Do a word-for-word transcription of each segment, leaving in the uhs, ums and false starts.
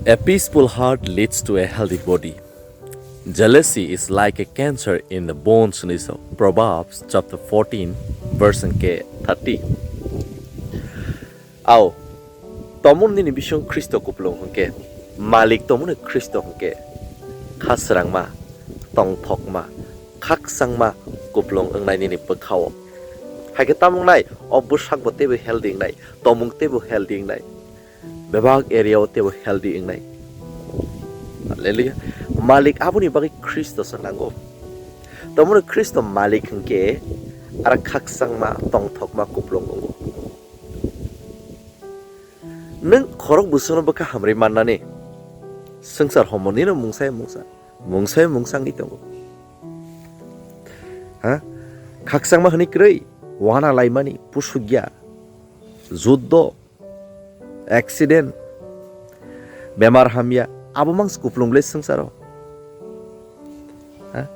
A peaceful heart leads to a healthy body. Jealousy is like a cancer in the bones, hwnwi sa Proverbs chapter fourteen, verse hwnkhe thirty. Ao, tomon nini bising Khristo kupulung hwnkhe, malik tomoni Khristo hwnkhe, kha srangma, tongthokma, khakchangma kupulung wngnai nini bwkhao. Haikhe tamo wngnai, o bwsakbo teibo healthy wngnai, tomung teibo healthy wngnai, bebak area o teibo healthy wngnai. Hallelujah. Malik aboni bagwi Khristo se nango. Tomoni Khristo malik hwnkhe, ara khakchangma, tongthokma kupulung wngo. Nwng khorok bwswkno bwkha hamrwi mannani, swngchar homonino mungsa mungsa, mungsa mungsa wngwi tongo. Ha? Khakchangma hwnwi kwrwi, wana laimani, pusukya, juddo, accident, bemar hamya, abo mang kupulung le swngcharo. Ha?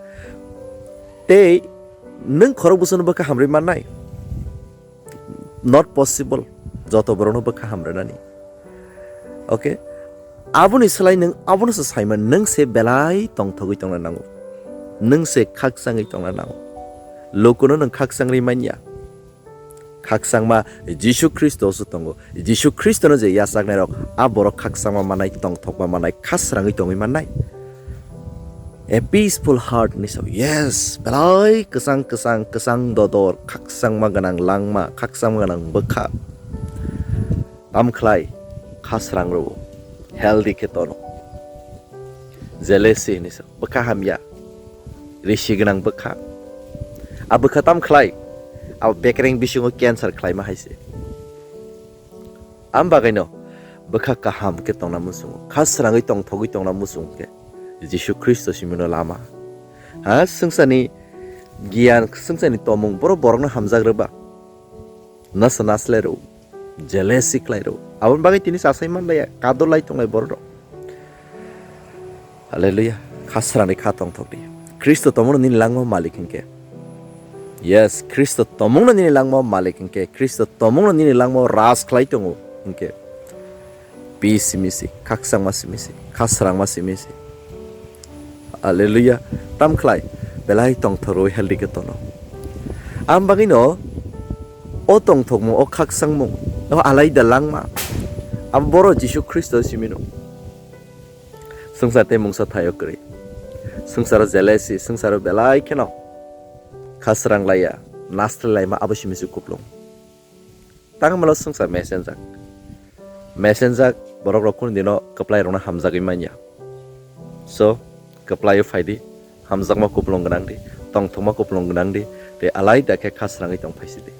Tei nwng khorok bwswkno bwkha hamrwi mannai? Not possible, joto borokno bwkha hamrwnani. Okay? Aboni slai nwng abono se saiman, nwng se belai tongthogwi tongna nango. Nwng se khakchangwi tongna nango. Lukuno nwng khakchangwi manya. Khakchangma Jisu Khristo se tongo. Jisu Khristono je yachaknairok, a borok khakchangma manai, tongthokma manai, kha srangwi tongwi mannai. A peaceful heart ni sa, yes, belai kwchang, kwchang, kwchang dodor, khakchangma gwnang langma, khakchangma gwnang bwkha. Tamkhlai kha srang rwo, healthy khe tono. Jealousy hinwi sa, bwkha hamya, risi gwnang bwkha. A bwkha tamkhlai, abo bekereng bisingo cancer khlaima hai se. Am bagaino bwkha kaham khe tongna muchungo, kha srangwi tongthogwi tongna muchung khe Jisu Khristo simino lama. Ha, swngcharni giyan, swngcharni tomung, borok borokno hamjak rwba, nasa naslai rw, jealousy khlai rw. Aboni bagwi tini chasai manlaiya, kadolai tonglai borok rok. Hallelujah. Kha srangni kha tongthok di. Khristo tomungno nini langma malik hinkhe. Yes, Khristo tomungno nini langma malik hinkhe. Khristo tomungno nini langma ras khlai tongo hinkhe. Pi simi si, khakchangma simi si, kha srangma simi si. Hallelujah. Tamkhlai belai tongthok rwi healthy khe tono. Am bagwino o tongthokmung, o khakchangmung, o alaida langma, abo boro Jisu Khristo simino. Swngchar tei mungsa thaio kwrwi. Swngcharo jealousy, swngcharo belai kheno kha srang laiya, naslai laima abo simi se kupulung. Tangmalo swngchar mesenjak. Mesenjak borok rok kunu dino kwplai rokno hamjagwi manya. So, kwplaio phai di, hamjakma kupulung gwnang di, tongthokma kupulung gwnang di, tei alaida khe kha srangwi tong phai si di.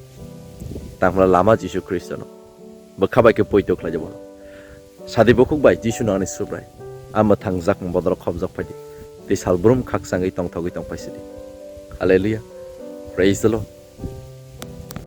Tangmalo lama Jisu Khristono. Bwkha bai khe poito khlai di bono. Sadi bukhuk bai Jisu no ani Subrai. A mwthang jakmung bodol khopjak phai di. Tei sal brum khakchangwi tongthogwi tong phai si di. Hallelujah. Praise the Lord.